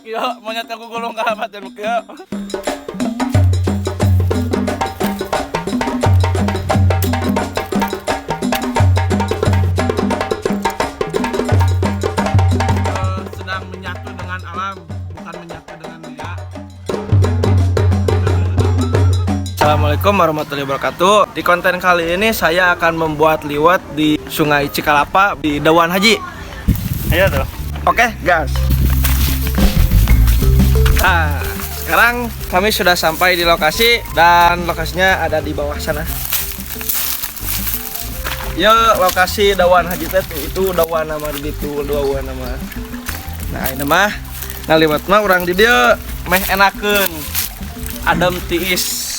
Kieu, monyet aku gulung ka mati nu kieu. Sedang menyatu dengan alam, bukan menyatu dengan dia. Assalamualaikum warahmatullahi wabarakatuh. Di konten kali ini saya akan membuat liwet di Sungai Cikalapa di Dawan Haji. Iya tuh. Oke, gas. Nah, sekarang kami sudah sampai di lokasi dan lokasinya ada di bawah sana. Yo, lokasi Dawan Haji teh tuh, itu dawan nama di ditu, dawan nama. Nah, ini mah ngaliwet mah urang di dieu meh enakeun. Adem tiis.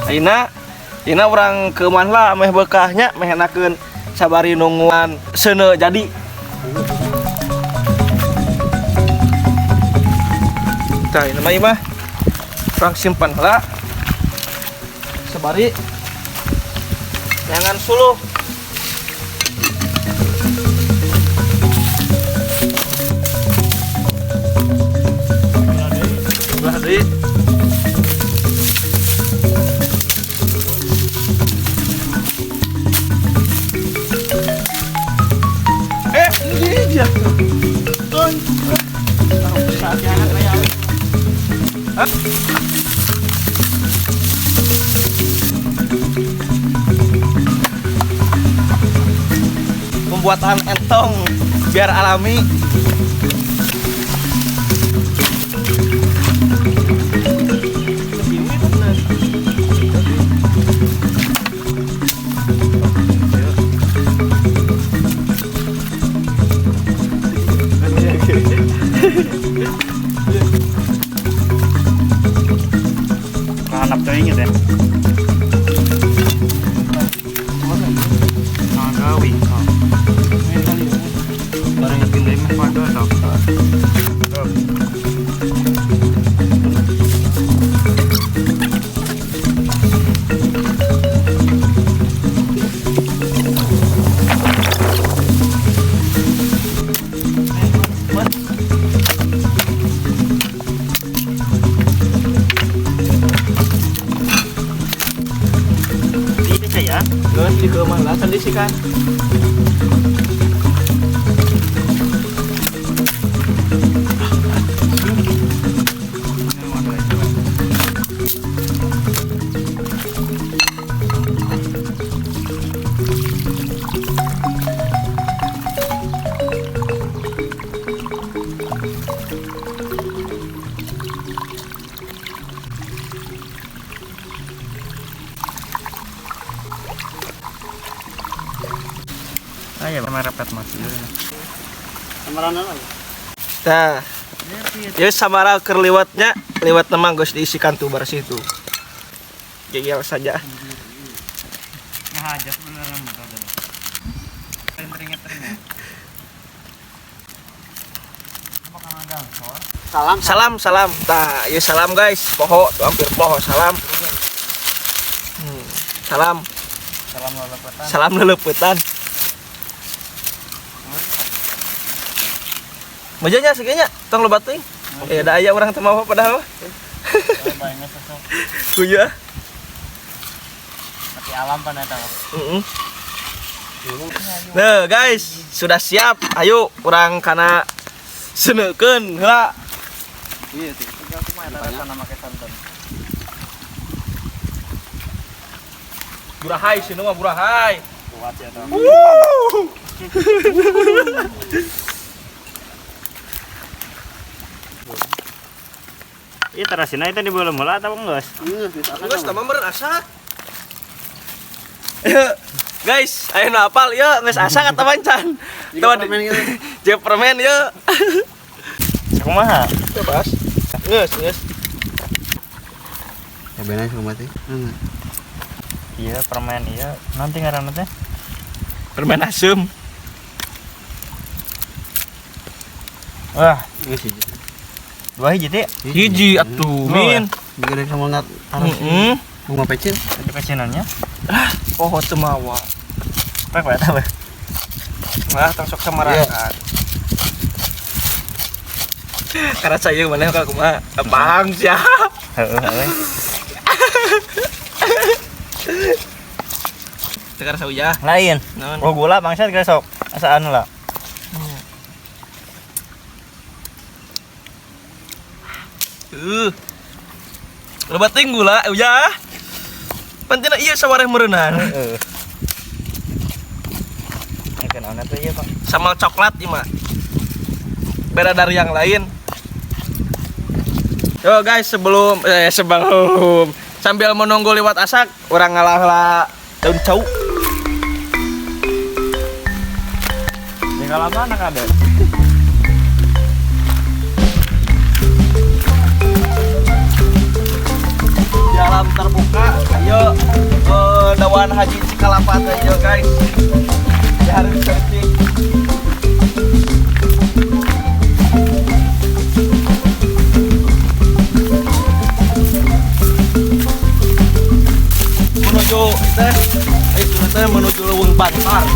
Ayeuna Ayeuna urang ke mana lah meh bekahnya meh enakeun sabari nungguan seuneu jadi. Tah ini mah ieu mah urang simpan heula. Sabari neangan suluh. Belah deui. Ini dia. Hah? Pembuatan entong biar alami. Anak tuh inget ya. Nagawi. Barang yang pindah mah pada sok. Ini ya. Geus di keumah lah sendiri sih kan. Ah ya, merepet masih. Nah, ya samara keur liwatnya, liwat nemang geus diisikan tuh bersih tuh. Gegel saja. Nah, aja beneran mah tuh. Teringat-teringat. Salam, salam, salam. Tah, ya salam guys. Poho, tuh hampir poho salam. Salam. Salam lelepetan. Salam lelepetan. Mejanya segenya, tong loba teuing. Da aya urang teu mawa padahal mah. Kuya. Mati alam pan eta. Heeh. Nah, guys, sudah siap. Ayo urang kana seuneukeun heula. Iya tuh. Aku mah eta rasana make santan. Burahai sini mah burahai. Kuat ya eta. Iya terasina itu di belum heula atau geus? Geus tah mah meureun asak. Guys, ayo nu apal ieu geus asak atawa encan? Jika permen gitu. Jika permen ieu. Sakumaha? Bebas. Geus, geus. Ya bener kumaha teh? Iya, permen iya. Nanti ngaranna teh? Permen asem. Wah, geus hiji. Dua hiji teh? Hiji atuh, Min. Digoreng sama nat. Heeh. Bunga pecin. Ada pecinannya? Ah, poho teu mawa. Pak eta we. Wah, tong sok samarakan. Karena saya mana kalau kumaha? Bang sia. Heeh, heeh. Teu karasa uyah. Lain. Naon? Oh gula bangsat geus sok. Asaan lah. Loba teuing gula uyah. Pentingna ieu sawareh meureunan. Heeh. Ini naon atuh ieu, Pak? Sambal coklat ieu mah. Beda dari yang lain. Yo guys, sebelum sambil menunggu liwat asak, orang ngalah daun cau. Tinggal apa anak ada? Di alam terbuka, ayo dawan haji Cikalapat ayo guys. Di hari seperti menuju teh, itu teh menuju Leuweung Bantar.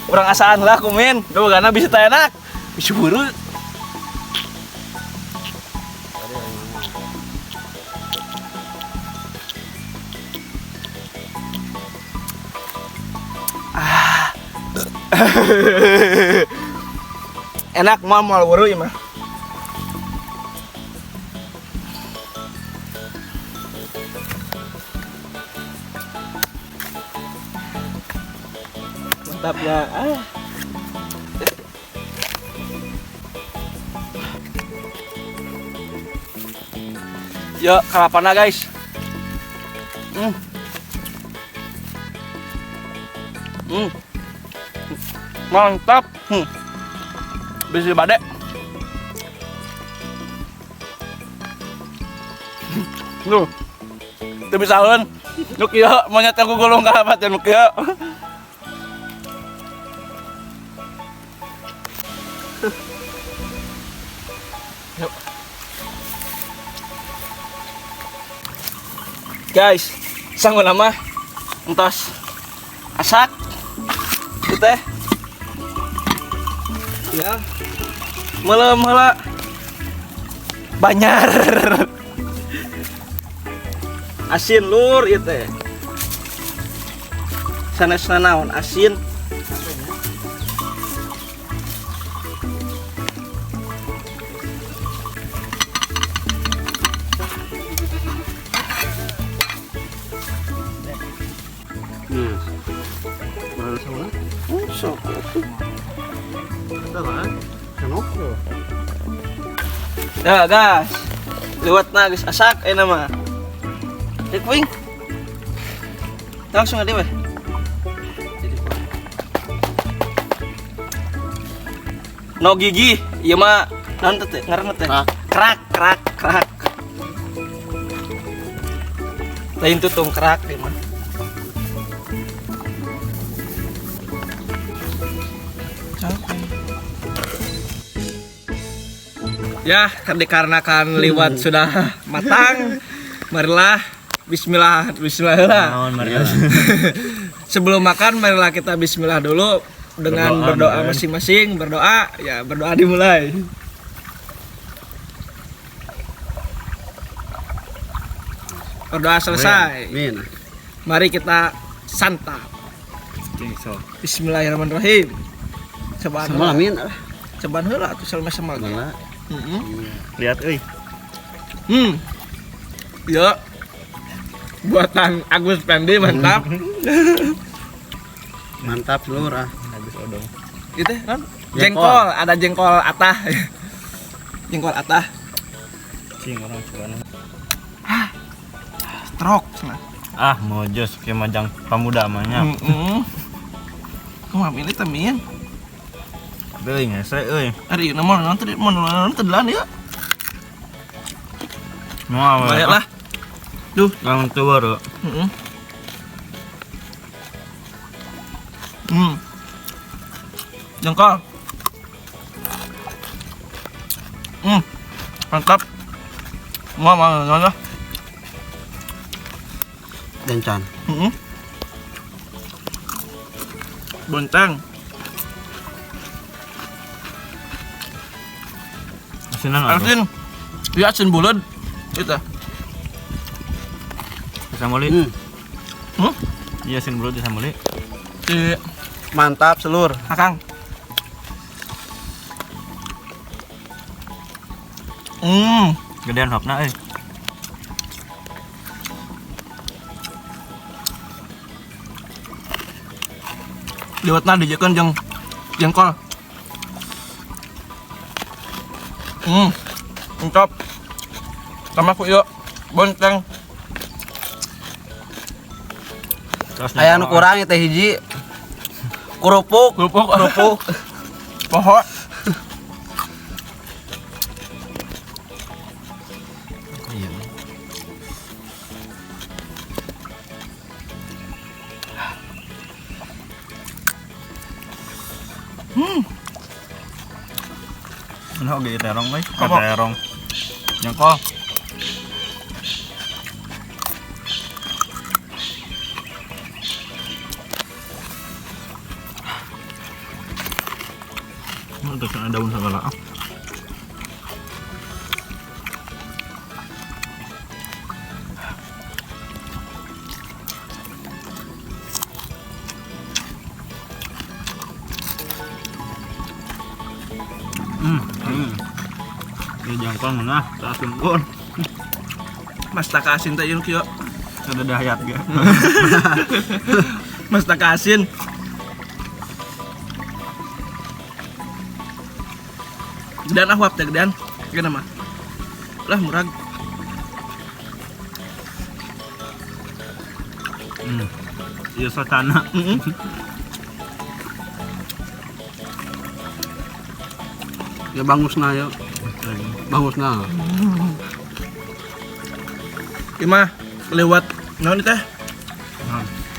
Kurang asaan lah kumin. Duh, karena bisa tak enak. Bisa buru. Ah. Enak mal buru ieu mah. Mantap ya. Ah. Yuk, kalapana guys. Mantap. Bisi badek. Duh. Teu bisaeun. Nu kieu monyet yang gugulung kalapa teh nu kieu. Yuk. Guys, sanggup nama entos asak itu teh ya melem heula banyar asin lur ieu teh sanesna naon asin. Ya, gas. Liwetna geus asak ayeuna mah. Rek wing. Langsung aja weh. No gigi, ieu mah naon teh ngaranna teh? Kerak, kerak, kerak. Lain tutung kerak ieu mah. Ya, dikarenakan liwet sudah matang, marilah bismillah, bismillah. Naon marilah. Sebelum makan marilah kita bismillah dulu dengan berdoa masing-masing, berdoa, ya berdoa dimulai. Berdoa selesai. Amin. Mari kita santap. Bismillahirrahmanirrahim. Cobaan Sama amin. Cobaan heula atuh sama-sama. Lihat euy. Ya. Buatan Agus Pendi mantap. Mantap seluruh ah. Agus Odong. Itu kan? Jengkol, ada jengkol atah. Jengkol atah. Cing orang cobaan. Ah. Stroke cenah. Ah, mojos kieu majang pamuda mah nya. Heeh. Kumaha milih teh min? Deui ngese euy. Ari ieu mah naon teh mun naon teh delan ieu. Moal banyak lah. Duh, langsung keluar. Heeh. Jengkol. Mantap. Mau mau lah. Dencan. Heeh. Bonteng. Asinan asin. Ya asin bulat. Itu. Samuli. Iya asin bulat samuli. Si mantap seluruh. Akang. Gedean hopna euy. Liwetna dijekeun jeung jengkol. Mantap. Sama ku ieu bonteng. Aya nu kurang teh hiji. Kerupuk, kerupuk, kerupuk. Poho. Iya. Nah, oge terong euy, terong. Jengkol. Terus ada daun segala. Ini jengkol mana? Tak sungkur. Mas tak asin teh ieu kieu. Ada dahayat ge. Mas tak asin. Gedean ah wap teh gedean. Gedean mah. Lah murag. Ieu sotana. Heeh. Ya bangusna ya. Bangusna. Ieu mah lewat naon teh?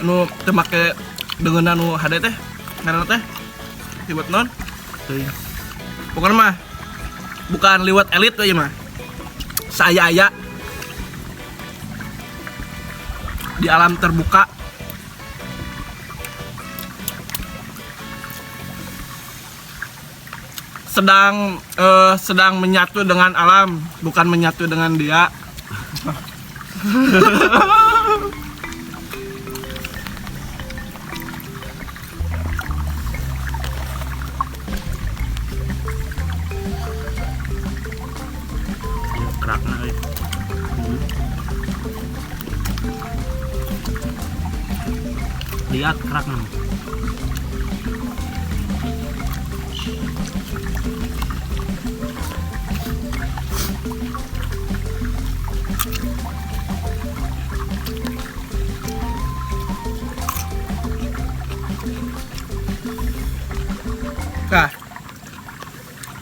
Anu teu make deungeunna nu hade teh. Ngaranna teh? Liwet naon? Teuing. Pokoknya mah bukan liwet elit we mah. Saya-aya di alam terbuka. Sedang menyatu dengan alam, bukan menyatu dengan dia. Kerakna euy. Lihat kerakna.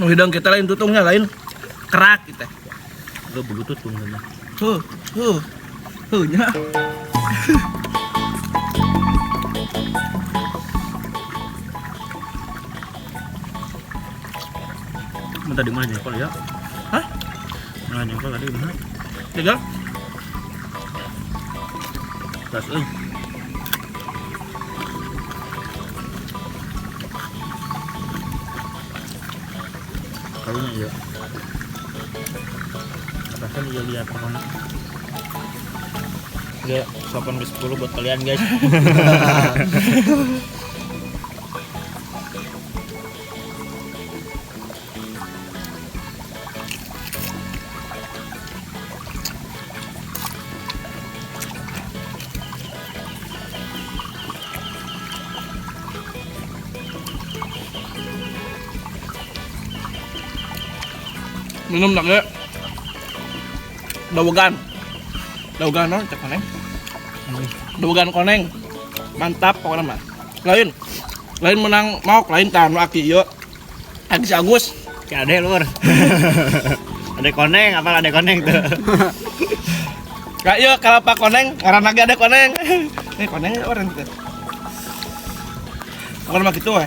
Nu hidung kita lain tutungnya lain kerak kita. Gua bulu tutung kan. Tuh, tuh. Tuh nya. Mun tadi mana jengkol ya? Hah? Mana jengkol tadi mana? Tiga. Gas euy. Karunya iya. Bahkan iya lihat pokoknya. Ya, 8 ke 10 buat kalian guys. Minum lagi. Dawegan. Dawegan non cek koneng. Dawegan koneng. Mantap pokoknya mah. Lain. Lain menang maok lain tahan aki ieu. Aki si Agus. Ki ade lur. Ade koneng, apa ade koneng tuh? Kak ieu kalapa koneng, ngaranna ge ade koneng. Nih koneng orang teh. Pokoknya mah gitu we.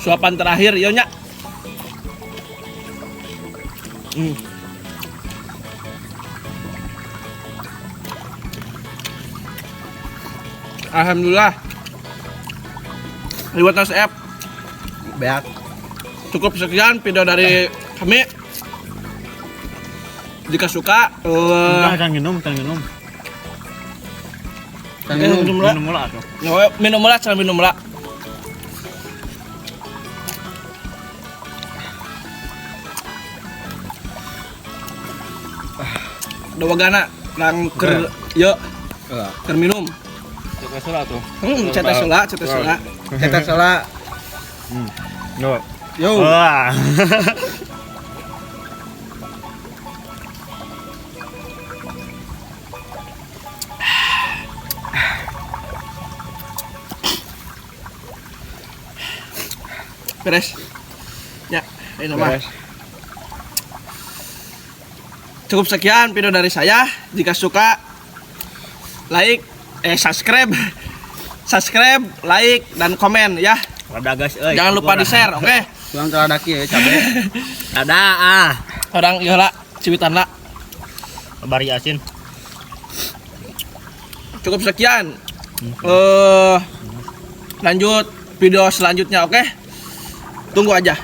Suapan terakhir ieu nya. Alhamdulillah. Liwat nas app. Beak. Cukup sekian video dari kami. Jika suka, Enggak, jangan minum, jangan minum. Minum lah. Minum lah atuh. Minum lah, jangan minum lah. Dawagana lang ker yo ker minum. Cetek sola tuh. Cetek sola, cetek sola. Cetek sola. Yo. Yo. Wah. Beres. Ya, ini mah. Cukup sekian video dari saya. Jika suka, like, subscribe, subscribe, like, dan komen ya. Rada guys, euy. Jangan lupa di share, oke? Okay? Jangan terlalu daki ya, cabe. Rada ah. Orang ieu lah, ciwitan lah. Bari asin. Cukup sekian. Lanjut video selanjutnya, oke? Okay? Tunggu aja.